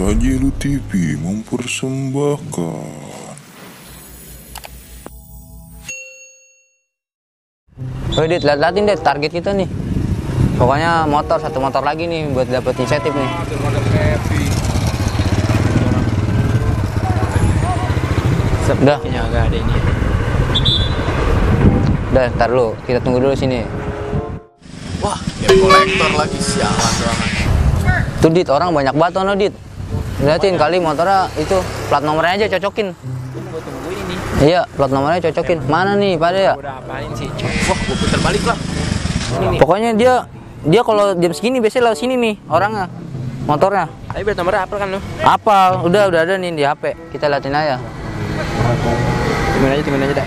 Sajilu TV mempersembahkan. Oh, Dit, liatin deh target kita nih. Pokoknya satu motor lagi nih buat dapet insentif nih. Udah. Agak ada ini. Udah, ntar dulu. Kita tunggu dulu sini. Wah, debt collector lagi, sialan banget. Tuh, Dit, orang banyak banget no, Dit. Liatin kali motornya itu plat nomornya aja cocokin. Gua tungguin ini. Iya, plat nomornya cocokin. Mana nih, pada ya? Udah apain sih? Wah, gua putar balik lah. Ini nih. Pokoknya dia kalau jam segini biasanya lewat sini nih orangnya. Motornya. Tapi plat nomornya apa kan lo? Apa? Udah ada nih di HP. Kita liatin aja. Cuman aja dah.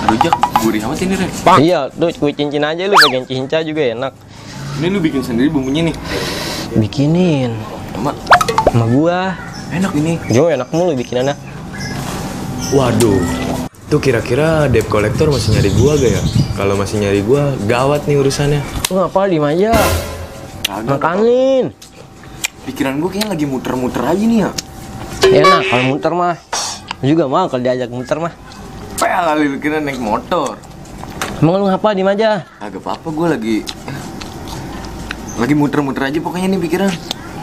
Rujak gurih amat ini, Ren. Iya, tuh kue cincin aja lu, bagian cinca juga enak. Ini lu bikin sendiri bumbunya nih. Bikinin sama gua. Enak ini. Jo, enak mulu bikinannya. Waduh, tuh kira-kira debt collector masih nyari gua gak ya? Kalau masih nyari gua, gawat nih urusannya. Lu ngapa diem aja? Makanin. Pikiran gua kayaknya lagi muter-muter aja nih ya. Enak kalau muter mah. Gua juga mau kalau diajak muter mah. Kayak kali lu kira naik motor. Emang lu ngapa diem aja? Agak apa-apa, gua lagi muter-muter aja pokoknya nih pikiran.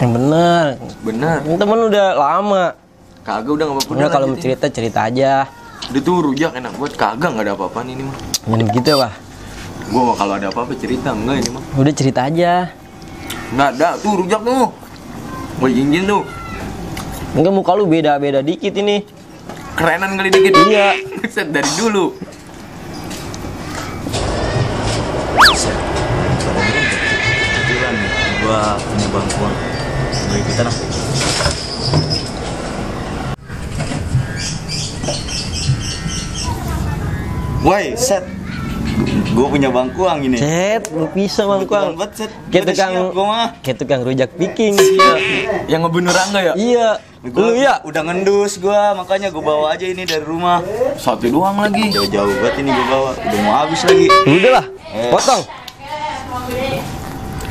Yang bener. Bener. Ini temen lu udah lama. Kagak, udah gak apa-apa. Udah kalau mau cerita aja. Udah tuh rujak enak buat, kagak nggak ada apa-apaan ini mah. Jangan begitu lah. Gua mah kalau ada apa-apa cerita, enggak ini mah. Udah cerita aja. Nggak ada tuh rujak tuh. Mau jinjin tuh. Enggak, muka lu beda dikit ini. Kerenan kali dikit. Iya. Set dari dulu. Gua punya bangkuan mau ikutan ah. Woi, set. Gua punya bangkuang ini. Set, lu bisa bangkuang. Set. Kayak tukang rujak piking. Yang ngebunuh Rangga ya? Iya. Lu ya? Udah ngendus gua, makanya gua bawa aja ini dari rumah. Satu doang lagi. Jauh-jauh banget ini gua bawa. Udah mau habis lagi. Udah lah, potong.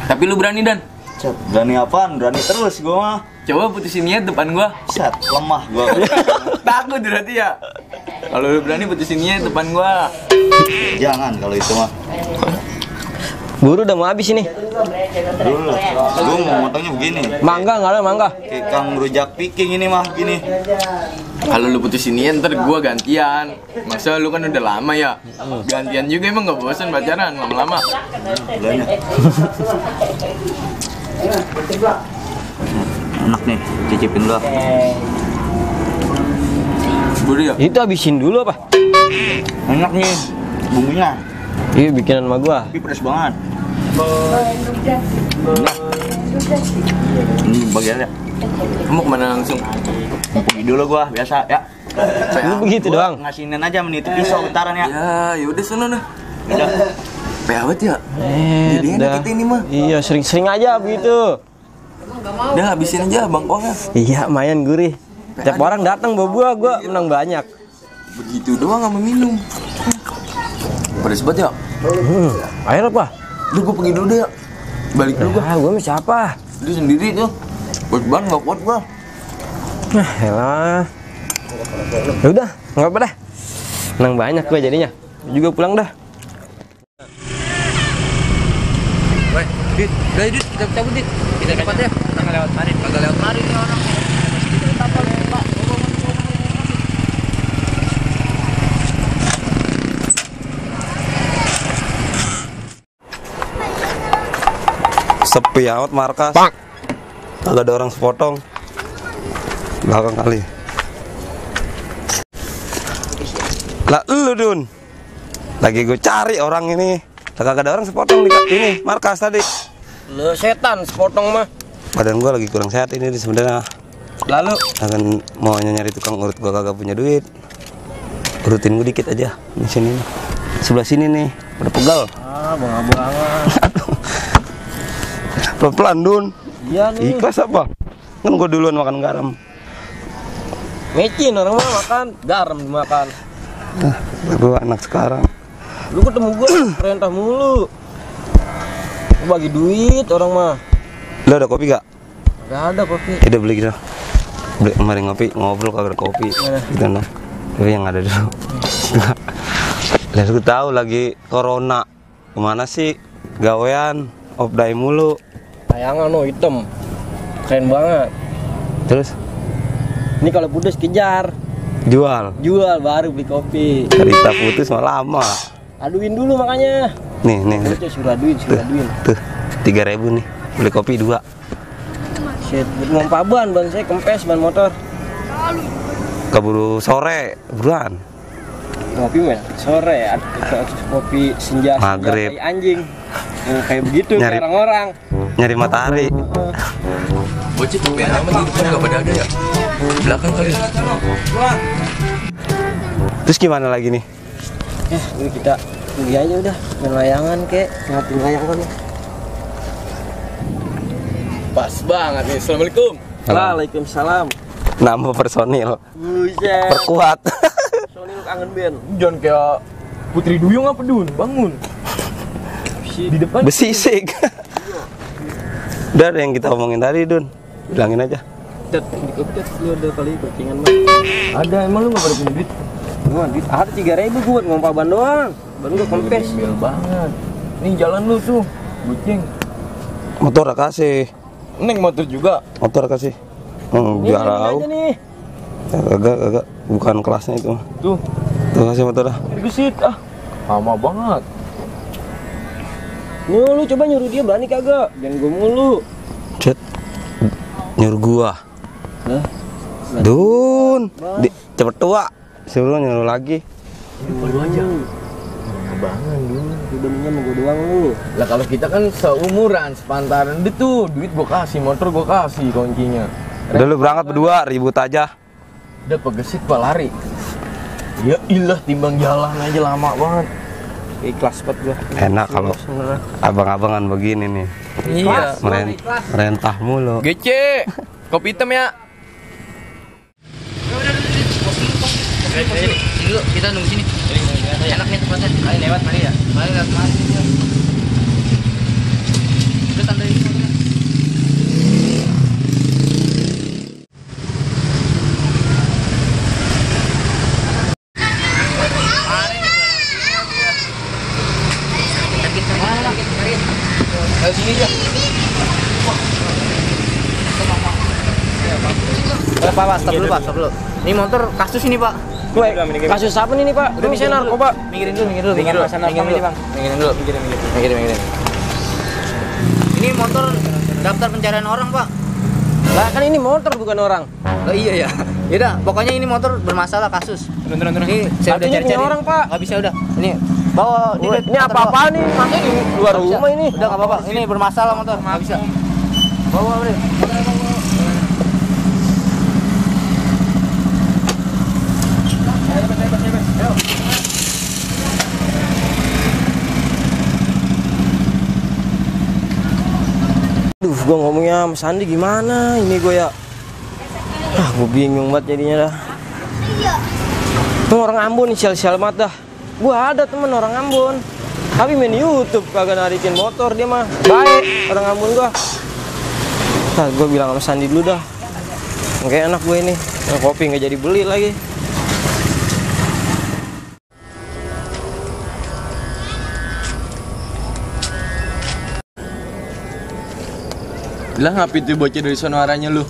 Tapi lu berani, Dan? Set. Berani apaan? Berani terus gua mah. Coba putusin niat depan gua. Set, lemah gua. Takut berarti ya? Kalau lu berani putusin niat depan gua. Jangan kalau itu mah. Buru udah mau habis ini. Dulu. Gua mau motongnya begini. Mangga nggak ada mangga. Kayak kang rujak piking ini mah gini. Kalau lu putusin niat ntar gua gantian. Masa lu kan udah lama ya? Gantian juga emang nggak bosan pacaran lama-lama. Belanya. Enak nih, cicipin dulu. Buru ya? Itu habisin dulu apa? Enak nih bumbunya. Iya, bikinan sama gua. Tapi pedas banget. Ini bagiannya. Kamu kemana langsung? Mau pergi dulu gua, biasa ya. Lu begitu Gua doang. Ngasinin aja menit pisau bentaran ya. Ya udah sana dah. Udah. Pewet ya? Jadi enak Dah. kita ini mah. Iya, sering-sering aja begitu. Udah habisin aja bangkongnya. Iya, lumayan gurih. Tiap orang datang bawa gua menang banyak. Begitu doang sama minum. Pedas banget ya? Air apa? Udah gua pergi dulu deh ya. Balik dulu gua. Ah, gua sama siapa? Dia sendiri tuh. Bos ban nggak kuat gua. Nah, elah. Ya udah, nggak apa dah. Menang banyak gua jadinya. Gua juga pulang dah. Woi, Dit, udah Dit, kita cabut Dit. Kita cepat ya. Kita nggak lewat mari. Kagak lewat mari nih orang. Sepi amat markas. Agak ada orang sepotong. Belakang kali. Lah lu Dun. Lagi gue cari orang ini. Kagak ada orang sepotong di ini markas tadi. Lu setan sepotong mah. Badan gue lagi kurang sehat ini sebenarnya. Lalu Akan mau nyari tukang urut, gue kagak punya duit. Urutin gue dikit aja di sini. Sebelah sini nih, udah pegal. ah, bunga-bunga. Pelan-pelan Dun. Iya nih. Ikhlas apa? Kan gue duluan makan garam. Mecin orang mah makan garam dimakan. Gue anak sekarang. Lu ketemu gue perintah mulu. Bagi duit orang mah. Lo ada kopi gak? Gak ada kopi. Udah beli gitu. Beli kemarin ngopi, ngobrol kagak ada kopi. Gitu nah. Tapi yang ada dulu. Lihat gue tahu lagi corona. Kemana sih? Gawean, off-day mulu. Tayangan no hitam. Keren banget. Terus Ini kalau putus kejar. jual. Jual baru beli kopi. Cerita putus mah lama. Aduin dulu makanya. Nih. Itu suruh aduin. Tuh, 3.000 nih. Beli kopi 2. Shit, mau ban saya kempes ban motor. Keburu sore, buruan. Kopi men, sore ada kopi senja Maghrib. kayak anjing. Yang kayak begitu Nyari- kayak orang-orang. Nyari matahari. Bocah cobain amat di depan nggak pada ada ya. Di belakang kali. Terus gimana lagi nih? Ini kita pergi aja udah main layangan kek, ngapain layangan. Pas banget nih. Assalamualaikum. Waalaikumsalam. Nambah personil. Buset. Perkuat. Soalnya lu kangen Ben. Jangan kayak Putri Duyung apa Dun? Bangun. Di depan. Besisik. Udah ada yang kita omongin tadi, Dun. Bilangin aja. Tet, di kopi tet, lu ada kali pertingan mah. Ada emang lu nggak pada punya duit? Gua duit ada 3.000 gua buat ngompa ban doang. Ban gua kempes. Gembel banget. Nih jalan lu tuh. Bucing. Motor kasih. Neng motor juga. Motor kasih. Ini Jauh. aja nih. Agak bukan kelasnya itu. Tuh. Tuh kasih motor dah. Gesit ah. Lama banget. Nih lu coba nyuruh dia berani kagak? Jangan gua mulu. Cet. Nyuruh gua. Lah, Dun. Cepet tua. Suruh nyuruh lagi. Lu aja. Banget dulu. udah minjem gua doang lu. Lah kalau kita kan seumuran, sepantaran deh tuh. Duit gua kasih, motor gua kasih kuncinya. Udah lu berangkat berdua, ribut aja. Udah pegesit pak lari. Ya ilah timbang jalan aja lama banget. Ikhlas banget gua. Enak kalau abang-abangan begini nih. Iya. Merentah mulu. Gece. Kopi hitam ya. Sini dulu, kita nunggu sini. Enak nih tempatnya. Kali lewat kali ya. Kali lewat kemari. Udah tanda ini. Sini aja. Pak, stop dulu, Pak, stop dulu. Ini motor kasus ini, Pak. Woi, kasus apa nih Pak? Udah bisa narkoba. Minggirin dulu. Minggirin dulu, Bang. Minggirin. Ini motor daftar pencarian orang, Pak. Lah kan ini motor bukan orang. Oh iya ya. Yaudah, pokoknya ini motor bermasalah kasus. Turun. Ini saya udah Artinya cari-cari. punya orang, Pak. Nggak bisa udah. Ini bawa Ini apa-apaan nih? Makanya di luar Nggak bisa. rumah ini. Udah nggak apa-apa. Ini bermasalah motor. Nggak bisa. Bawa udah. Duh, gua ngomongnya sama Sandi gimana? Ini gua ya. Gua bingung banget jadinya dah. Itu orang Ambon nih, sial-sial banget dah. Gua ada temen orang Ambon. Tapi main YouTube kagak narikin motor dia mah. Baik orang Ambon gua. Nah, gua bilang sama Sandi dulu dah. Kayak enak gue ini. Kopi nggak jadi beli lagi. Lah ngapain tuh bocah dari sono arahnya lu?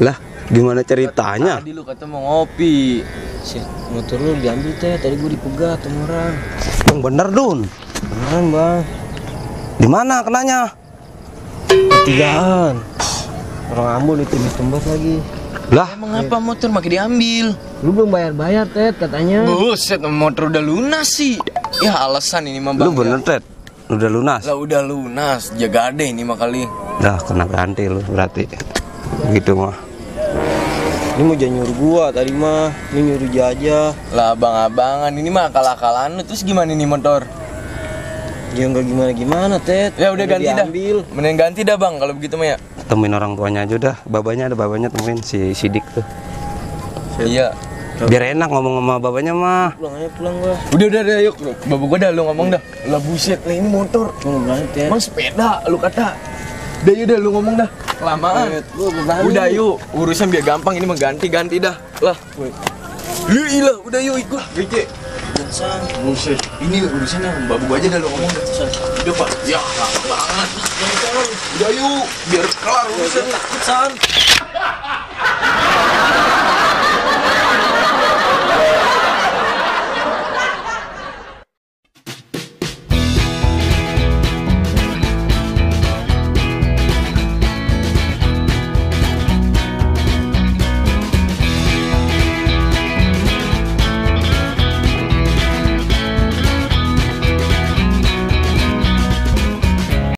Lah, gimana ceritanya? Tadi lu kata mau ngopi. Motor lu diambil teh, tadi gue dipegat sama orang. Yang bener, Dun. Beneran bang, Di mana kenanya? ketigaan. Orang Ambon itu di tempat lagi. Lah, Emang apa motor makin diambil? Lu belum bayar-bayar Ted katanya. Buset, motor udah lunas sih. Ya alasan ini mah bang. lu bener, Ted. Udah lunas. Lah udah lunas, jaga deh ini mah kali. Dah kena ganti lu berarti. Begitu mah. Ini mau jangan nyuruh gua tadi mah, ini nyuruh dia aja. Lah abang-abangan ini mah akal-akalan lu. Terus gimana nih motor? Dia nggak gimana-gimana Ted. Ya udah ganti dah. Diambil. Mending ganti dah bang kalau begitu mah ya. Temuin orang tuanya aja udah. Babanya ada babanya temuin si Sidik tuh. Iya. Biar enak ngomong sama bapaknya mah. Pulang gua. Udah, yuk. Bapak gua dah, lu ngomong dah. Lah buset, lah ini motor. Banget ya. Emang sepeda, lu kata. Udah, lu ngomong dah. Kelamaan. Udah, yuk. Urusan biar gampang, ini mah ganti dah. Lah. Ilah, udah yuk ikut. Gece. Buset, ini urusannya babu gua aja dah, lu ngomong dah. Udah, Pak. Ya, lama banget. Udah yuk, biar kelar urusan. San.